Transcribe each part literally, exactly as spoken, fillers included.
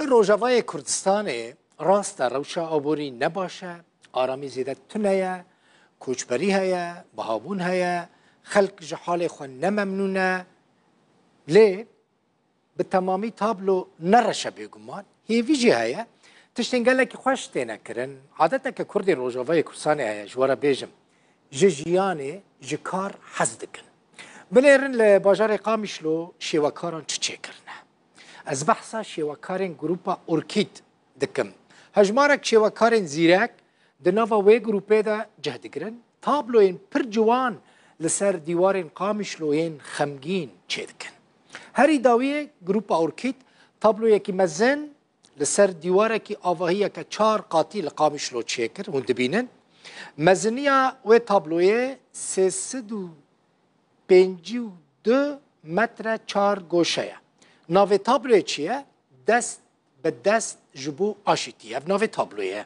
Rojavayê Kurdistanê rast e, rewşa aborî ne baş e, aramî zêde tune ye, koçberî heye, bihabûn heye, xelk ji halê xwe ne memnûn e. Lê bi temamî tablo ne reş e bêguman. Hêvî jî heye. Tiştên gelekî xweş têne kirin. Adeteke Kurdên Rojavayê Kurdistanê heye, ji we re bêjim, ji jiyanê, ji kar hez dikin. Binêrin li bajarê Qamişlo şêwekaran çi çêkirine. Ez behsa şêwekarên grûpa Orkîd dikim. Hejmarek şêwekarên zîrek di nava wê grûpê de cih digirin. Tabloyên pir ciwan li ser dîwarên Qamişlo yên xemgîn çêdikin. Herî dawiyê grûpa Orkîd tabloyekî mezin li ser dîwarekî avahiyeke çar qatî li Qamişlo çêkir. Hûn dibînin. Meziniya wê tabloyê sê sed û pêncî û du metre çar goşe ye. Navê tabloyê çi ye? Dest bi dest ji bo aşîtî. Ev navê tabloyê ye.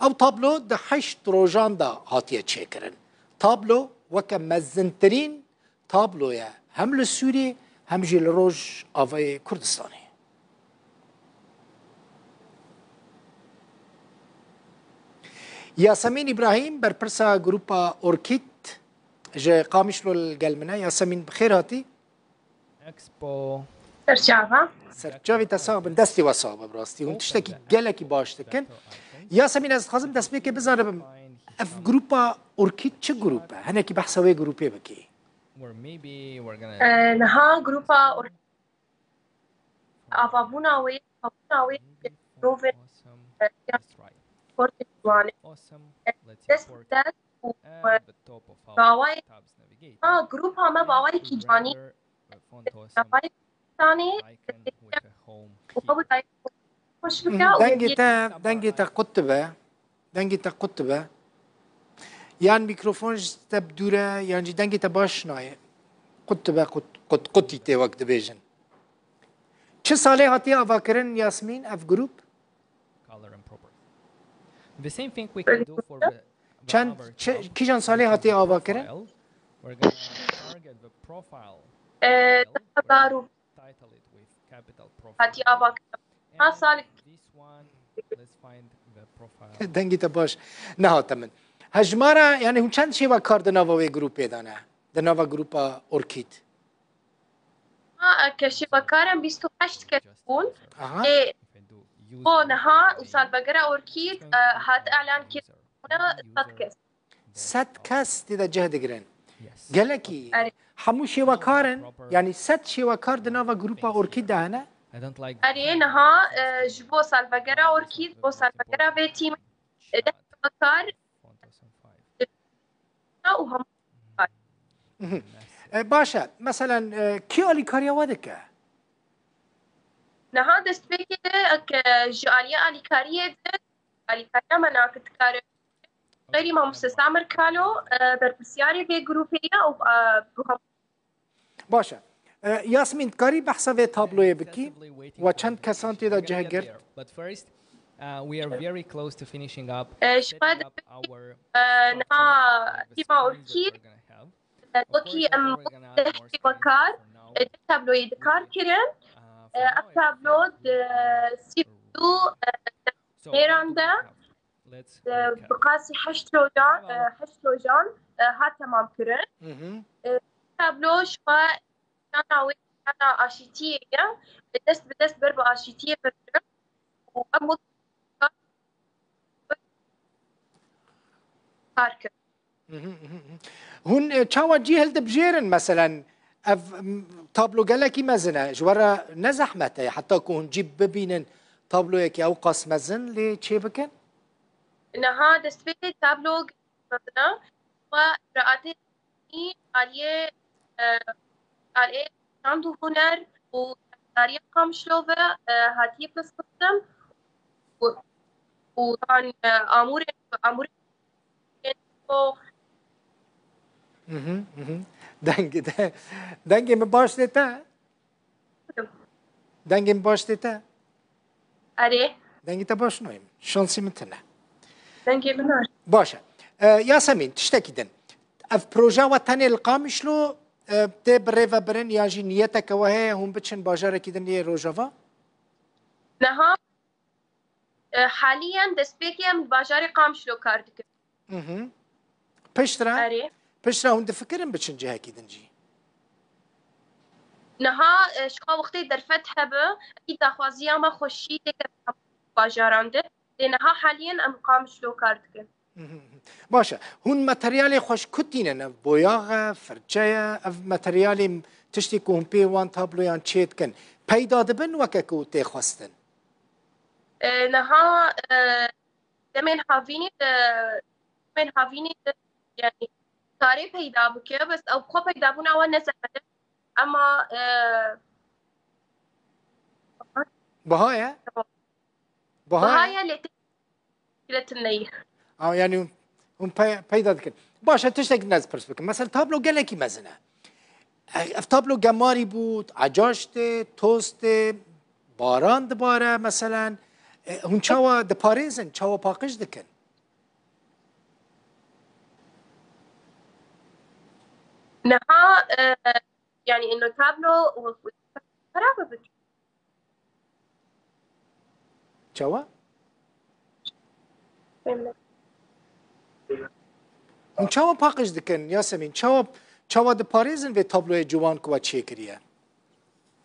Ew tablo di heşt rojan de hatiye çêkirin. Tablo weke mezintirîn tablo ye hem li Sûriyê hem jî li Rojavayê Kurdistanê. Yasemîn Îbrahîm, berpirsa grûpa Orkîd ji Qamişlo li gel min e. Yasemîn, bi xêr hatî. Expo. Serçava. Serçavî te sax bin, destê we sax be, bi rastî. Hûn tiştekî gelekî baş dikin. Yasemîn, ez dixwazim destpêkê bizanibim, ev grûpa Orkîd çi grûp e? Hinekî behsa wê grûpê bikî. Eh, niha grûpa Orkîd, avabûna wê, avabûna wê, rovên, eh, ya, sportê ciwanê. Eh, dest bi dest û, eh, bi awayê, ha, grûpa me bi awayekî canî, bi awayekî canî, û ew dayik xweş bike û dengê te, dengê te qut dibe. Dengê te qut dibe. Yan mîkrofon ji te bi dûr e, yan jî dengê te baş nayê. Qut dibe, qut, qut, qutî tê wek dibêjin. Çi salê hatiye avakirin, Yasmîn, ev grûp? Çend, çi, kîjan salê hatiye avakirin? Eh, du hezar û hatiye avakirin. Ha, salê. Dengê te baş. Nehate min. Hejmara, yani hûn çend şêwekar di nava wê grûpê de ne? Di nava grûpa Orkîd? Ha, ke şêwekaran bîst û heşt kes bûn. Aha. Ê, bo niha û salvegera Orkîd, e, hat elan kirin sed kes. Sed kes tê de cih digirin. Gelekî. Erê. Hemû şêwekar in, yani sed şêwekar di nava grûpa Orkîd de hene? Erê, niha, e, ji bo salvegera Orkîd, bo salvegera vê tîmê, e, deh şêwekar û hemû Mhm. E, baş e. Meselen, e, kî alîkariya we dike? Niha destpêkê de, e, ke ji aliyê alîkariyê de, alîkariya me nake dikare. Xeyrî mamoste Samir Kalo, e, berpirsiyarê vê grûpê ye û, e, bi hemû Baş e. E, Yasmîn, dikarî behsa vê tabloyê bikî? We çend kesan tê de cih girt? E, ji xwe de, e, niha tîma Orkîd, e, wekî em deh şêwekar, e, deh tabloyê dikar kirin. E, ev tablo di sî û du, e, mêran de, e, bi qasî heşt rojan, e, heşt rojan, e, hat temam kirin. E, tablo ji xwe nana wê nana aşîtiyê ye. Dest bi dest ber bi aşîtiyê bigirin û em wek kar kirin. Mhm, mhm, mhm. Hûn, e, çawa cî hildibijêrin? Meselen, ev, m, tablo gelekî mezin e. Ji we re ne zehmet e, heta ku hûn cî bibînin tabloyekî ew qas mezin lê çêbikin? Niha destpêkê tablo gelekî mezin e. Xwe icraatê aliyê, e, aliyê çand û huner û hevdariya Qamişlo ve, e, hatiye pirsgirtin û, û van, e, amûrên, amûrên Mhm, mhm. Dengê te, dengê min baş tê te? Dengê min baş tê te? Erê. Dengê te baş nayê min. Şansî min tune. Dengê min baş. Baş e. E, Yasemîn, tiştekî din. Ev proje we tenê li Qamişlo, e, tê birêvebirin yan jî niyeteke we heye hûn biçin bajarekî din yê Rojava? Niha, e, haliyen destpêkê em li bajarê Qamişlo kar dikin. Mhm. Piştre, Erê. Piştre hûn difikirin biçin cihekî din jî? Niha, e, ji xwe wextê derfet hebe, ê daxwaziya me xweşî têke bajaran de. Lê niha haliyen em Qamişlo kar dikin. Mhm. Baş e. Hûn materyalê xwe ji ku tînin? Ev boyax e, firçe ye, ev materyalê tiştê ku hûn pê wan tabloyan çê dikin, peyda dibin weke ku tê xwestin? E, niha, e, demên havînî, e, demên havînî, e, yani, karê peyda bike, bes ew xwe peydabûna wan ne zehmet e. Ema, e, Biha ye? Biha ye? Biha ye, lê tê bile tune ye. Ha, yani hûn pe- peyda dikin. Baş e, tiştek din ez pirs bikim. Mesela tablo gelekî mezin e. Ev tablo gemarî bû, ecaş tê, toz tê, baran dibare meselen. E, hûn çawa diparêzin, çawa paqij dikin? Niha, e, yani, ino tablo xerab bike. Çawa? Hûn çawa paqij dikin, Yasemîn? Çawa, çawa diparêzin vê tabloyê ciwan ku we çêkiriye?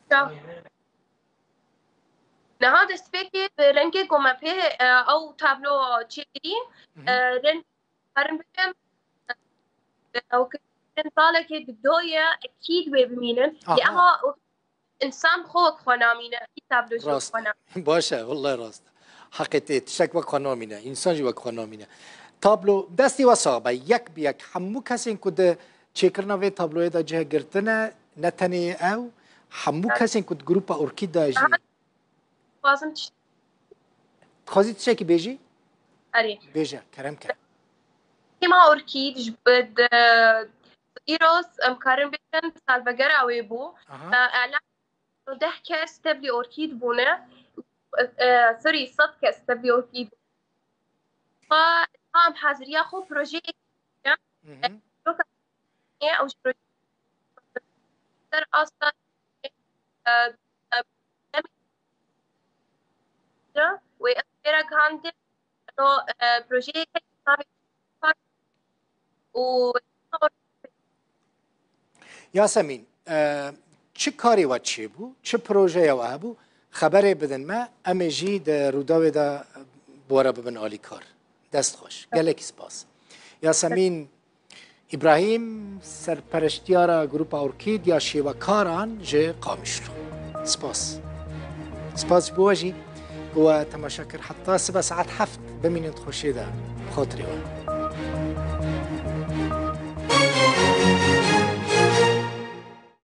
Çaw. Niha destpêkê bi rengê ku me pê, e, ew tablo çêkirî, Mhm. e, reng karin bikim, e, ew kirin salekê didoye, ekîd wê bimînin. Lê Aha. Ema insan xwe wek xwe namîne, tablo jî wek Rast xwe e. namîne. Baş e, wallahî rast e. Heqê tê, tiştek wek xwe namîne, însan jî wek xwe namîne. Tablo, destê we sax be, yek bi yek hemû kesên ku di çêkirina vê tabloyê de cih girtine, ne tenê ew, hemû kesên ku di grupa Orkîd de jî. Dixwazim tişt- Dixwazî tiştekî bêjî? Erê. Bêje, kerem ke. Hema Orkîd ji bi-, di-, îros em karin bêjin salvegera wê bû. Aha. E, Ela deh kes tevlî Orkîd bûne. E, sorry, sed kes tevlî Orkîd. Fa, tam haziriya xwe projeyê Mhm. ew ji projeyê ser asta, e, e, wê ev pêre gihandin. No, e, projeyê û Yasemîn, e, çi karê we çêbû, çi projeya we hebû, xeberê bidin me, em ê jî di Rûdawê de bi we re bibin alîkar. Dest xweş. Gelekî spas. Yasemîn Îbrahîm, serpereştiyara Grupa Orkîd ya şêwekaran ji Qamişlo. Spas. Spas ji bo we jî ku we temaşe kir. Heta sibe saet heft bimînin di xweşiyê de. Bi xatirê we.